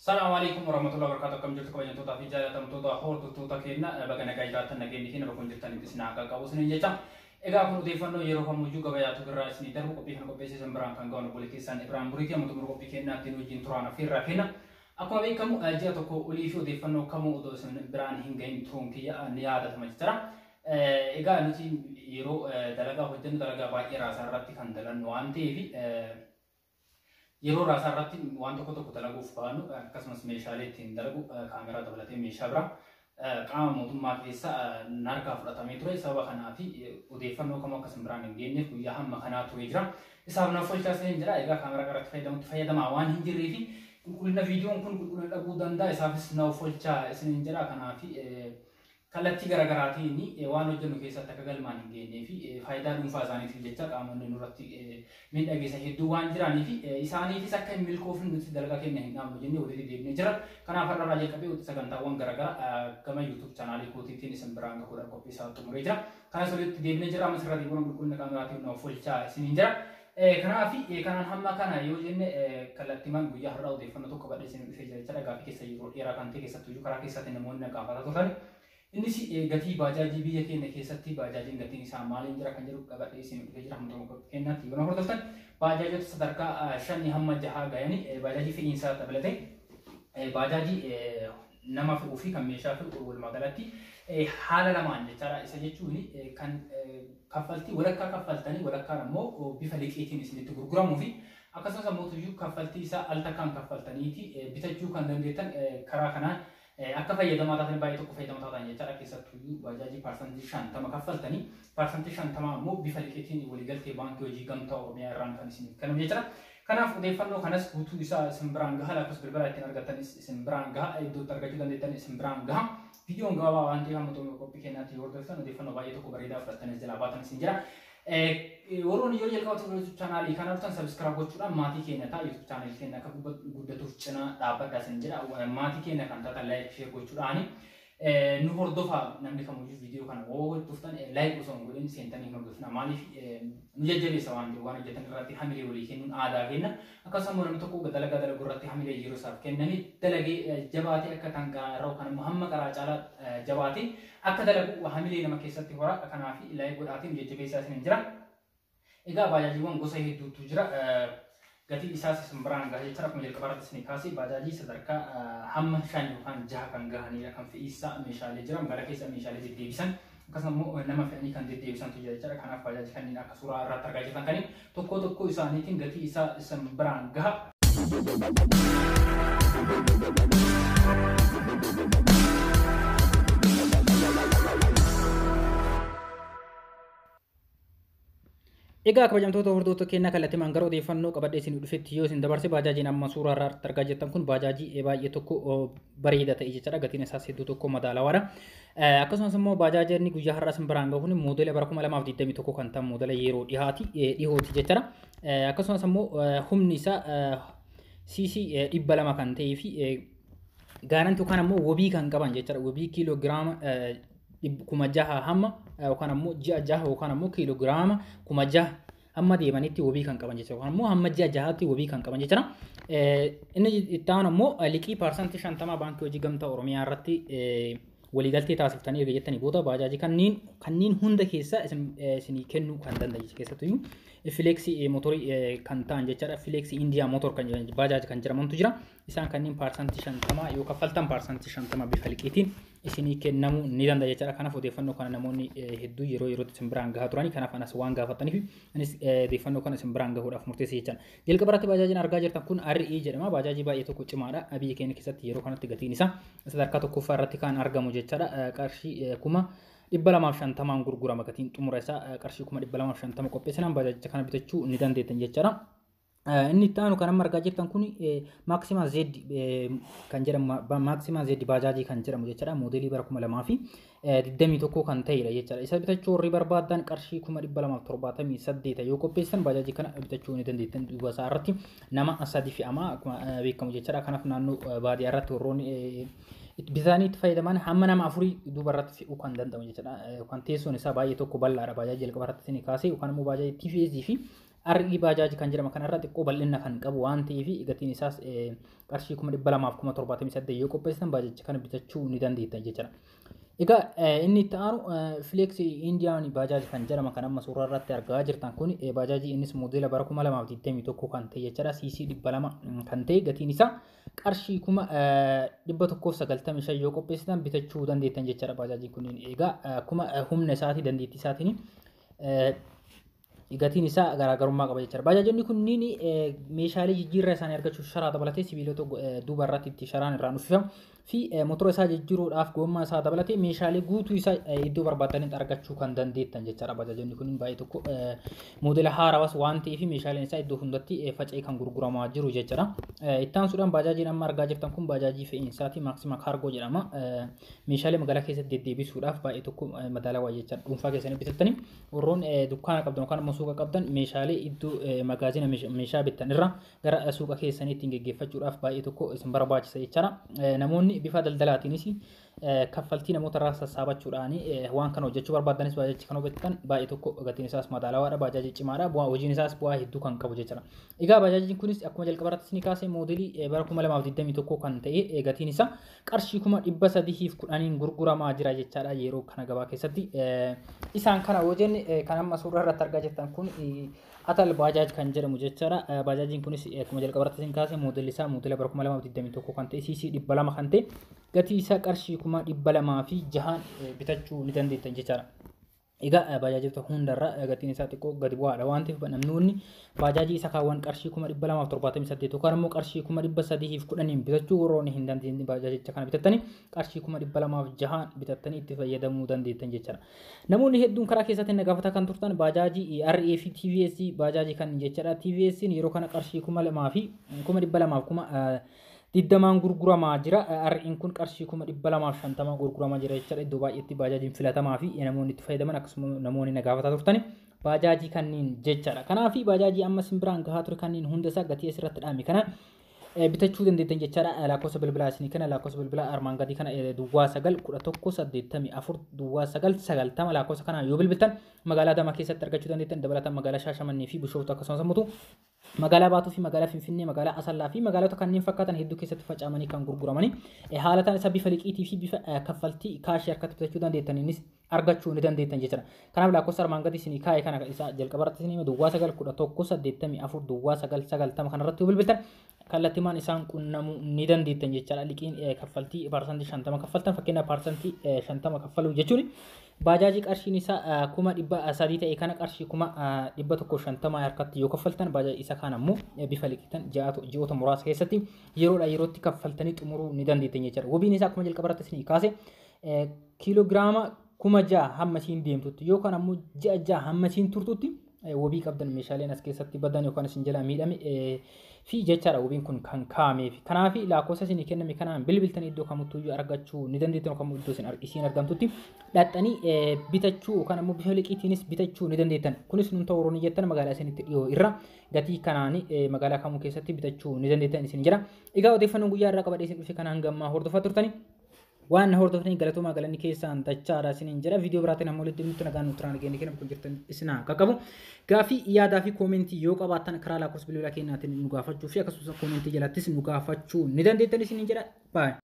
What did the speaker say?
Salaamu alaikum warahmatullahi wabarakatuh. Akkam jirtu kabajamtootaa fi jaalatamtoota hordoftoota keenya? Baga nagaa jiraattan, nageenyi keenya bakka jirtanitti isin haa qaqqabu isiniin jecha. Egaa kun odeeffannoo yeroo kamiyyuu gabayaatu irraa isinii darbu, qophii kana qopheessee isin biraan kan ga'u obboleessa keessan Ibrahim Buriitii. Amma xumura qophii keenyaatti nu wajjin turaan affeerraa kenna. Akkuma beekamu ji'a tokko olii fi odeeffannoo kamuu odoo isin biraan hin gahin turuun kiyya ni yaadatama jechuudha. Egaa nuti yeroo dalagaa hojjennu dalagaa baay'ee raasaa irratti kan dalannu waan ta'eef, yeroo raasaa irratti waan tokko tokko dalaguuf baanu, akkasumas meeshaalee ittiin dalagu kaameraa dabalatee meeshaa biraa qaama mootummaa keessa narkaa fudhatamee ture. Sababa kanaa fi odeeffannoo kamuu akka isin biraan hin geenyeef guyyaa hamma kanaa ture jira. Isaaf naaf olchaa isin jira. Egaa kaameraa qaratti fayyadamutti fayyadamaa waan hin jirree fi qulqullina viidiyoon kun qulqullina dhabuu danda'a. Isaafis naaf olchaa isin jira. Kanaaf kallattii garaagaraatiin waan hojjennu keessatti akka galmaan hin geenyee fi faayidaa dhuunfaa isaaniitiif jecha qaamonni nurratti miidhaa geessan hedduu waan jiranii fi isaaniifis akka hin milkoofne nuti dalagaa keenya hin dhaabnu jennee walitti deebinee jira. Kanaaf har'arraa jalqabee sagantaawwan garaagaraa gama YouTube chaanaalii kootiitiin isin biraan gahuudhaan qophii isaa xumuree jira. Kanas walitti deebinee jira. Ammas irra deebiin qulqullina kaameraatiin nuuf olchaa isiniin jira. Kanaaf kanaan hamma kana yoo jenne, kallattiimaan guyyaa har'aa odeeffannoo tokko qabadhee isin dhufee jira jechuudha. Gaaffii keessa yeroo dheeraa kan ta'e, keessattuu karaa keessatti namoonni na gaafataa turan. Innis gatii baajaajii, biyya keenya keessatti baajaajiin gatiin isaa maaliin jira kan jedhu qabadhee isin dhufee jira. Hamma tokko kennaatti yoo hordoftan, baajaajota sadarkaa shanii hamma jahaa gahanii, baajaajii fe'iinsaa dabalatee baajaajii nama fe'uu fi kan meeshaa fe'u walumaa galatti haala lamaan jechaadha. Isa jechuun kan kaffaltii walakkaa kaffaltanii walakkaan ammoo bifa liqiitiin isinitti gurguramuu fi akkasumas ammoo tuyyuu kaffaltii isaa al takkaan kaffaltaniiti bitachuu kan dandeettan, karaa kanaan akka fayyadamaa taatan, baay'ee tokko fayyadamaa taatan jechaadha. Keessattuu baajaajii 50% kaffaltanii 50% ammoo bifa liqiitiin waliigaltee Baankii Hojii Gamtaa Oromiyaa irraan kan isiniif kennamu jechaadha. Kanaaf odeeffannoo kanas guutuu isaa isin biraan gaha, lakkoofsa bilbilaa ittiin argattanis isin biraan gaha, iddootti argachuu dandeettan isin biraan gaha. Viidiyoon gabaabaa waan ta'eef hamma xumura qophii keenyaatti yoo hordoftan odeeffannoo baay'ee tokko bareedaa fudhattanis jalaa baatan isin jira. Warroonni yoo jalqabatu YouTube chaanaalii kana dhuftan subscribe gochuudhaan maatii keenya ta'a. YouTube chaanaalii keenya akka guddatuuf cinaa dhaabbadhaa isin jira. Maatii keenya kan taatan like, share gochuudhaan nu hordofaa. Namni kamiyyuu viidiyoo kana woo dhuftan like osoo hin godhin seentanii hin hordofna. Maaliif? Nu jajjabeessa waan ta'eef. Waan hojjetan irratti hamilee walii kennuun aadaa kenna. Akkasumas namni tokko dalagaa dalagu irratti hamilee yeroo isaaf kennanii dalagee jabaatee akka kan irra yookaan immoo hamma qaraa caalaa jabaatee akka dalagu hamilee nama keessatti hora. Kanaaf like godhaatiin jajjabeessaa isin jira. Egaa baajaajiiwwan gosa hedduutu jira. Gatii isaas isin biraan gaha jechuudha. Akkuma jalqaba irratti isin kaasee, baajaajii sadarkaa hamma shan yookaan jaha kan gahanidha. Kan fe'iinsa meeshaalee jira. Magaalaa keessa meeshaalee deddeebisan, akkasuma immoo nama fe'anii kan deddeebisantu jira jechuudha. Kanaaf baajaajii kanneen akka suuraa irratti argaa jirtan kanneen tokko tokko isaaniitiin gatii isaa isin biraan gaha. Egaa kabajamtoota hordoftoota keenyaa, kallattiimaan gara odeeffannoo qabadhee isin dhufetti yoo isin dabarse, baajaajiin amma suuraa irraa argaa jirtan kun baajaajii baay'ee tokko bareeda ta'e jechaadha. Gatiin isaas hedduu tokko madaalawaadha. Akkasumas immoo baajaajiin guyyaa har'aa isin biraan gahu kun moodela bara 2021 kan ta'an, moodela yeroo dhihaati dhihooti jechaadha. Akkasumas immoo humni isaa CC 200 kan ta'ee fi guarantee yookaan ammoo wabii kan qaban jechaadha. Wabii kiiloo giraama 6,000 hamma yookaan ammoo ji'a 6 yookaan ammoo kiiloo giraama 6,000 hamma deemanitti wabii kan qaban jechuudha. Yookaan ammoo hamma ji'a 6tti wabii kan qaban jechuudha. Inni itti aanu ammoo liqii 50% Baankii Hojii Gamtaa Oromiyaa irratti waliigaltee taasiftanii erga jettanii booda baajaajii kanneen hunda keessaa isinii kennuu kan danda'u, keessattuu Flex motorii kan ta'an jechaadha. Flex Indiyaa motor kan baajaajii kan jedhamantu jira. Isaan kanneen 50% yoo kaffaltan 50% bifa liqiitiin isinii kennamuu ni danda'a jechaadha. Kanaaf odeeffannoo kana namoonni hedduu yeroo yerootti isin biraan gahaa turani. Kanaaf anas waan gaafataniif anis odeeffannoo kana isin biraan gahuudhaaf murteesse jechaadha. Jalqaba irratti baajaajiin argaa jirtan kun RE jedhama. Baajaajii baay'ee tokko cimaadha. Biyya keenya keessatti yeroo kanatti gatiin isaa sadarkaa tokkoffaa irratti kan argamu jechaadha. Qarshii 250,000n gurgurama. Gatiin xumura isaa qarshii 250,000 qopheessinaan baajaajicha kana bitachuu ni dandeettan jechaadha. Inni itti aanu kan amma argaa jirtan kun Maxima Z kan jedhamu, Maxima Z baajaajii kan jedhamu jechaadha. Moodelii bara 2021 kan ta'edha jechaadha. Isa bitachuu warri barbaadan qarshii 278,000 yoo qopheessan baajaajii kana bitachuu ni dandeettan. Duuba isaa irratti nama sadi fe'ama akkuma beekamu jechaadha. Kanaaf naannoo baadiyyaa irratti warroonni bitanii itti fayyadaman hamma nama afurii duuba irratti fe'uu kan danda'u jechaadha. Yookaan teessoon isaa baay'ee tokko bal'aadha. Baajaajii jalqaba irratti isin kaasee yookaan immoo baajaajii TVS fi RE Bajaj kan jedhama kanarra xiqqoo bal'ina kan qabu waan ta'eef gatiin isaas qarshii 278,000 yoo qopheessitan baajajicha kana bitachuu ni dandeettan jechuudha. Egaa inni itti aanu Flex Indian Bajaj kan jedhama kan amma suuraa irratti argaa jirtan kun baajaajii innis modeela bara 2021 kan ta'e jechuudha. CC 200 kan ta'e gatiin isaa qarshii 195,000 yoo qopheessitan bitachuu dandeettan jechuudha. Baajaajiin kun egaa akkuma humna isaatii dandeettii isaatiin gatiin isaa garaagarummaa qaba jechuudha. Baajaajonni kunniin meeshaalee jijjiirraa isaanii argachuuf sharaa dabalatee sibiilota duuba irratti itti sharaan irraan uffifamu fi motora isaa jijjiiruudhaaf gommaa isaa dabalatee meeshaalee guutuu isaa iddoo barbaadanitti argachuu kan dandeettan jechuudha. Baajaajonni kunniin baay'ee tokko moodela haarawas waan ta'eef meeshaaleen isaa iddoo hundatti faca'ee kan gurguramaa jiru jechuudha. Itti aansuudhaan baajaajiin amma argaa jirtan kun baajaajii fe'iinsaati, Maxima Cargo jedhama. Meeshaalee magaalaa keessatti deddeebisuudhaaf baay'ee tokko madaalawaa jechuudha. Dhuunfaa keessanii bitattanii warroon dukkaana qabdan yookaan immoo suuqa qabdan meeshaalee iddoo magaazina meeshaa bittan irra gara suuqa keessanii ittiin geggeeffachuudhaaf baay'ee tokko isin barbaachisa jechuudha. Namoonni bifa daldalaatiinis kaffaltii namoota irraa sassaabachuudhaan waan kana hojjechuu barbaadanis baajaajii kana bittan baay'ee tokko gatiin isaas madaalawaadha. Baajaajii cimaadha. Bu'aa hojiin isaas bu'aa hedduu kan qabu jechuudha. Egaa baajaajiin kunis akkuma jalqaba irratti isin kaasee moodelii bara 2021 kan ta'e gatiin isaa qarshii 310,000 gurguramaa jira jechaadha yeroo kana gabaa keessatti. Isaan kana yoo jenne kan amma suuraa irratti argaa jirtan kun Atal Bajaj kan jedhamu jechaadha. Baajaajiin kunis akkuma jalqaba irratti isin kaase moodelli isaa moodela bara 2021 kan ta'e CC 200 kan ta'e gatii isaa qarshii 206,000 bitachuu ni dandeettan jechaadha. Egaa baajaajota hundarra gatiin isaa xiqqoo gadi bu'aadha waan ta'eef namoonni baajaajii isa kaawwan qarshii 278,000 yookaan immoo qarshii 310,000 bitachuu warroonni hin dandeenye baajaajicha kana bitattanii qarshii 206,000 bitattanii itti fayyadamuu dandeettan jechaadha. Namoonni hedduun karaa keessatti na gaafataa kan turtan baajaajii RA fi TVS baajaajii kan jechaadha. TVS yeroo kana qarshii 2,200,000 20 gurguramaa jira. RA'n kun qarshii 250,000 gurguramaa jira jechuudha. Iddoo baay'eetti baajaajiin filatamaa fi namoonni itti fayyadaman akkasuma namoonni na gaafataa turtan baajaajii kanneen jechaadha. Kanaaf baajaajii amma isin biraan gahaa ture kanneen hunda isaa gatii asirratti dhaame kana bitachuu dandeettan jechaadha. Lakkoofsa bilbilaa isinii kana lakkoofsa bilbilaa armaan gadii kana 09 11 84 09 90 lakkoofsa kana yoo bilbiltan magaalaa Adaamaa keessatti argachuu dandeettan. Dabalataan magaalaa Shaashamannee fi Bishooftuu akkasumas immoo magaalaa Baatuu fi magaalaa Finfinnee, magaalaa Asallaa fi magaalota kanneen fakkaatan hedduu keessatti faca'amanii kan gurguramanii haalataan isaa bifa liqiitii fi bifa kaffaltii kaashii harkatti bitachuu dandeettaniinis argachuu ni dandeettan jechuudha. Kanaaf lakkoofsa armaan gadii isinii kaa'e kana isa jalqaba irratti isinii 09 11 84 09 90 kanarratti yoo bilbiltan kallattimaan isaan qunnamuu ni dandeettan jechaadha. Liqiin kaffaltii 50% kaffaltan fakkeenyaaf 50% kaffaluu jechuun baajaajii qarshiin isaa 300,000 ta'e kana qarshii 150,000 harkatti yoo kaffaltan baajaajii isa kaan ammoo bifa liqiitan ji'oota muraasa keessatti yeroodhaa yerootti kaffaltanii xumuruu ni dandeettan jechaadha. Wabiin isaa akkuma jalqaba irratti isinii kaase kiiloogiraama 6,000 hamma isiin deemtutti yookaan ammoo ji'a 6 hamma isiin turtutti wabii qabdan meeshaaleen as keessatti badan yookaan isin jalaa miidhame fi jechaadha wabiin kun kan kaa'ameef. Kanaaf lakkoofsa isinii kenname kanaan bilbiltanii iddoo kamittuu argachuu ni dandeettan yookaan iddoo isin argamtutti dhaqxanii bitachuu yookaan ammoo bifa liqiitiinis bitachuu ni dandeettan. Kunis nun ta'uu ni jettan magaalaa isinitti dhiyoo irra gatii kanaan magaalaa kamuu keessatti bitachuu ni dandeettan isin jira. Egaa odeeffannoon guyyaa irraa qabadhee isin dhufe kana hanga ammaa hordofaa turtanii waan hordoftanii galatoomaa galanni keessaan dachaadha isiniin jedha. Viidiyoo biraatiin ammoo walitti nutti nagaan nutti turaan nageenya kennamu kun jirtan isin haa qaqqabu. Gaaffii yaadaa fi koomentii yoo qabaattan karaa lakkoofsa bilbilaa keenyaatiin nu gaafachuu fi akkasumas koomentii jalattis nu gaafachuu ni dandeettan isiniin jedha. Baay'ee.